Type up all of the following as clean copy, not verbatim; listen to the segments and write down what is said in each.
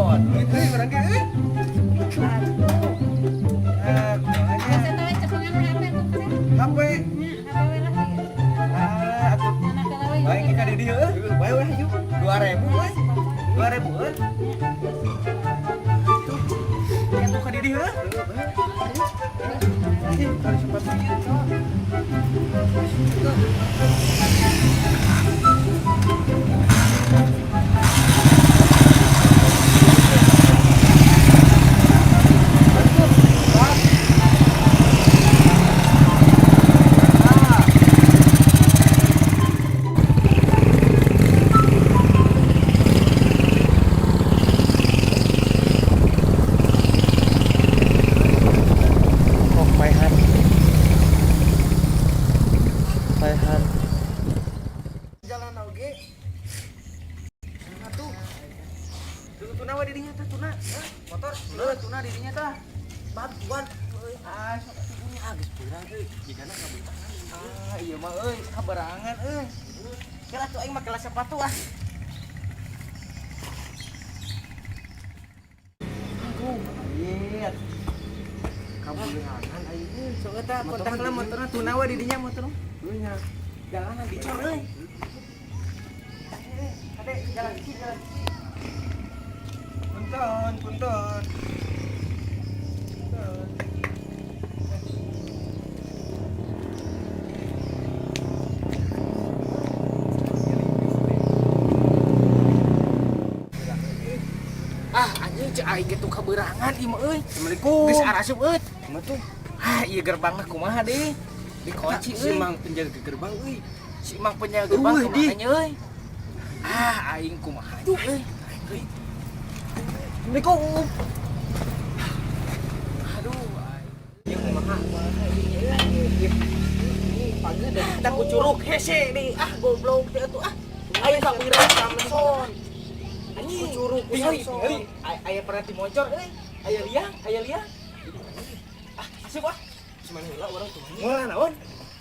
Bawa duit euy urang ge euy. Atuh. Ah, kumaha nya? Biasa tahu cepengan HP tuh kan. HP. Nya, HP we lah ieu. Ah, atuh. Anak we. Baik ka di dieu euy. Bae we hayu. 2000 we. 2000 euy. Atuh ka di dieu euy. Ih, kali sepatu ieu. Oh, maehan. Maehan. Jalan oge. Atuh. Tuh tuna we di dinya tah tuna. Eh, motor tuna tuna di dinya tah. Bantuan euy. Ah, sok atuh buru ah geus beurang euy. Jigana kabeunangan. Ah, iya mah euy, kaberangan euy. Kela tuh aing mah kelas sepatu ah. Aduh, anjir. Kabeunangan aing euy. Sok eta kontak lah motorna tuna we di dinya motor. Nya. Jalanan dicor euy. Eh, Ade, jalan kaki, jalan kaki. Punten, punten. Punten. Ah, anjing cek aing ge tuh kaberangan ieu mah euy. Assalamualaikum. Geus arasup euy. Kumaha tuh? Ah, ieu gerbangna kumaha deui? Dikunci Si euy. Mang penjaga gerbang euy. Si Mang penjaga gerbang Euy, di. kumaha nya euy? Ah, aing kumaha nya euy? Euy. Assalamualaikum. Aduh, aing. Ieu kumaha? Kumaha ieu nya euy? Ini pagi dari Kita ku curug hese deui. Ah, goblok teh atuh ah. Aing kabeurang Samson. Anjing Ku curug, ku Tingali, Samson. tingali. Aya pernah dimocor euy. Aya liang, aya liang. Ah, asup ah. Cuman heula urang tuh. Moal naon?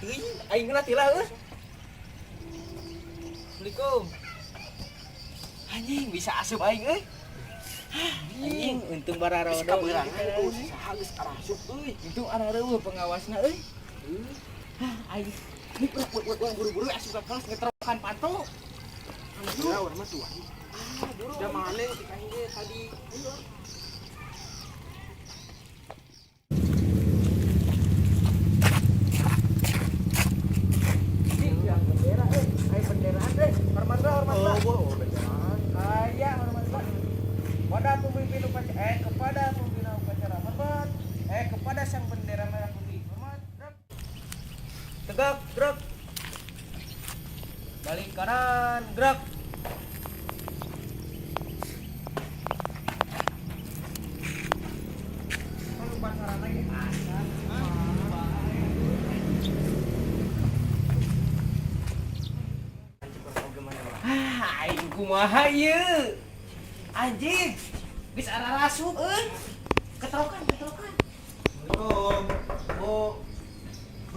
Teuing, aing geuna tila euy. Assalamualaikum. Anjing bisa asup aing euy. Anjing untung bararodo. Geus kaberangan ku saha geus arasup euy. Untung arareueuh pengawasna euy. Hah, aing ini urang buru-buru asup ka kelas ngetrokan panto. Heula urang mah tuh. Ah, buru. Da mana cek aing ge tadi. Anjing, yang bendera euy. Aya benderaan euy. Hormat lah, hormat lah. Oh, benderaan. Aya hormat lah. Pada pemimpin upacara kepada pembina upacara hormat. Kepada sang bendera merah putih. Hormat. Gerak. Tegak, gerak. Balik kanan, gerak. Kan upacara lagi asa. Ah, aing kumaha ieu? Anjing. Geus ararasup euy. Ketrokan, ketrokan. Assalamualaikum. Bu.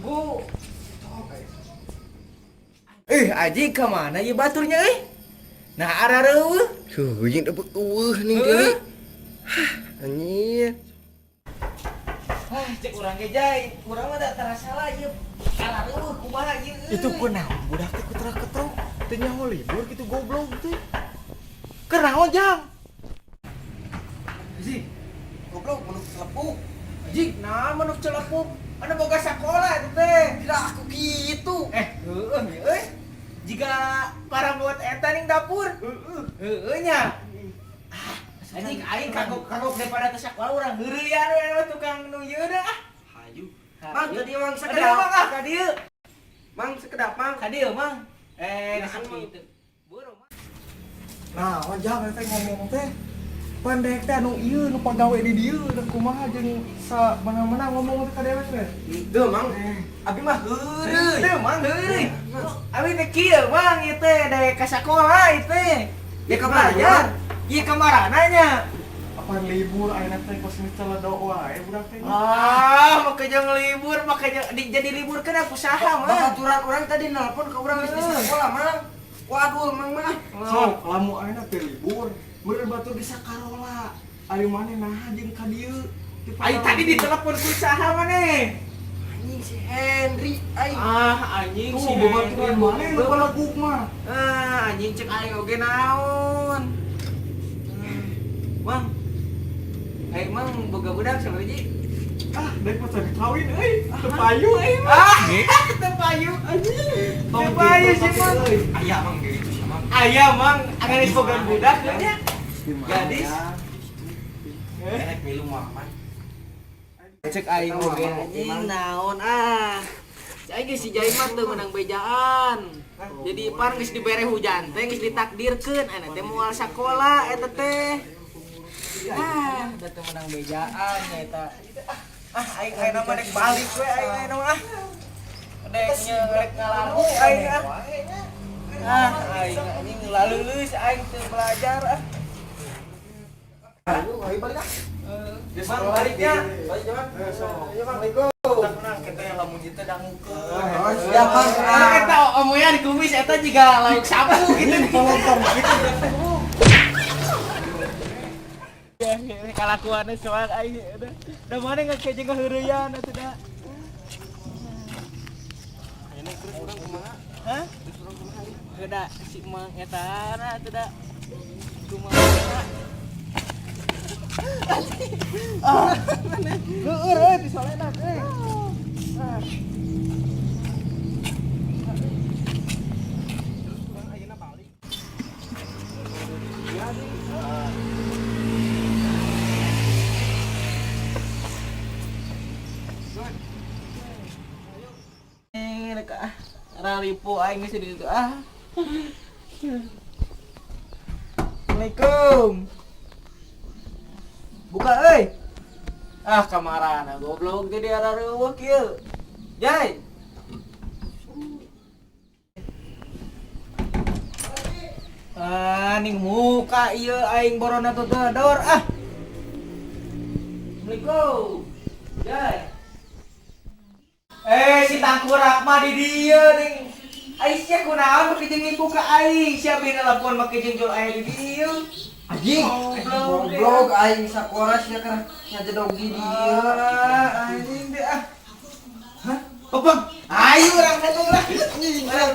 Bu. Eh, anjing ka mana ieu baturnya euy? Nah, arareueuh. Huh, jeung dapet eueuh ning Heuh. deui. Anjir. Ah, cek urang ge jai. Urang mah da tara salah ieu. Arareueuh kumaha ieu euy. Itu kunaon budak teh ketrok-ketrok. Teu nyaho libur gitu goblok teh. Kunaon jang? Anjing. Goblok manuk celepuk. Anjing, nah manuk celepuk. Anu boga sakola itu teh. Tidak aku gitu. Eh, heueuh nya euy. Jika para buat eta ning dapur. Heeh. Heueuh nya. Ah, anjing aing kagok kagok daripada teu sakola urang heureuyan we tukang nu ieu dah ah. Hayu. Mang tadi mang Aduh, sakedap. Mang ah ka dieu. Mang sakedap mang. Ka dieu, Mang. Eh, Ya, geus Mang. kitu. Buru, Mang. Nah, jang teh ngomong teh pandek teh anu ieu nu pagawe di dieu da kumaha jeung sa mana-mana ngomong teh ka dewek teh. Henteu mang. Abi mah heureuy. Teu, Mang, heureuy. Abi teh kieu, Mang, ieu teh dek ka sakola ieu teh. Ya Ka belajar. Ieu kamarana nya. Apaan libur ayeuna teh kos geus celedo wae budak teh. Ah, make jeung libur, make jeung di, jadi libur kan aku saha, Mang. Babaturan urang tadi nelpon ke urang geus di sekolah mang. Waduh mang mah. Sok lamun ayeuna teh libur. Meureun batur ge sakarola. Ari maneh naha jeung ka dieu? Aing tadi ditelepon ku saha maneh? Anjing si Henry aing. Ah, anjing Tuh si babaturan Henry maneh nu balaguk mah. Ah, anjing cek aing oge naon. Mang. Aing mang boga budak sabaraha? Ah, daek mah can kawin euy. Teu payu euy. Ah, teu payu anjing. Teu payu sih mang. Aya mang gitu sih mang. Aya mang, angan boga budak nya. Gadis. Rek milu mah. Cek aing oge anjing naon ah. Cek aing geus si Jai mah teu meunang bejaan. Jadi ipar geus dibere hujan teh geus ditakdirkeun ana teh moal sakola eta teh. Ah, da teu meunang bejaan nya eta. Ah, aing aing mah rek balik we aing aing mah. Dek nya rek ngalalu aing ah. Ah, aing anjing laleuleus aing teu belajar ah. Ayo, ayo balik ah. Mang baliknya. Balik jaman. Assalamualaikum. Tenang kita yang lamun ieu teh dangukeun. Oh, siap Mang. Ah, eta omoyan kumis eta juga lauk sapu gitu nih. Tolong gitu. Ya, kalakuannya soal aing eta. Da mana nggak jeung ngaheureyan atuh da. Ini terus urang kumaha? Hah? Terus urang kumaha ieu? Heuda si Mang eta na atuh da. Kumaha? Ah, leueur euy disolenak euy. Ah. Terus urang ayeuna balik. Rek ah, raripu aing geus di ditu ah. Assalamualaikum. Buka euy. Ah kamarana goblok jadi arareuweuh kieu. Jai. Ah ning muka ieu aing borona dor ah. Assalamualaikum. Jai. Eh si tangkurak mah di dieu ning. Ai sia kunaon make jeung nipu ka aing? Sia bina telepon make jeung jol aya di dieu. Anjing, goblok aing sakola sia keur ngajedog di dieu. Ah, anjing deh ah. Hah? Popong, ayo urang datang lah. Urang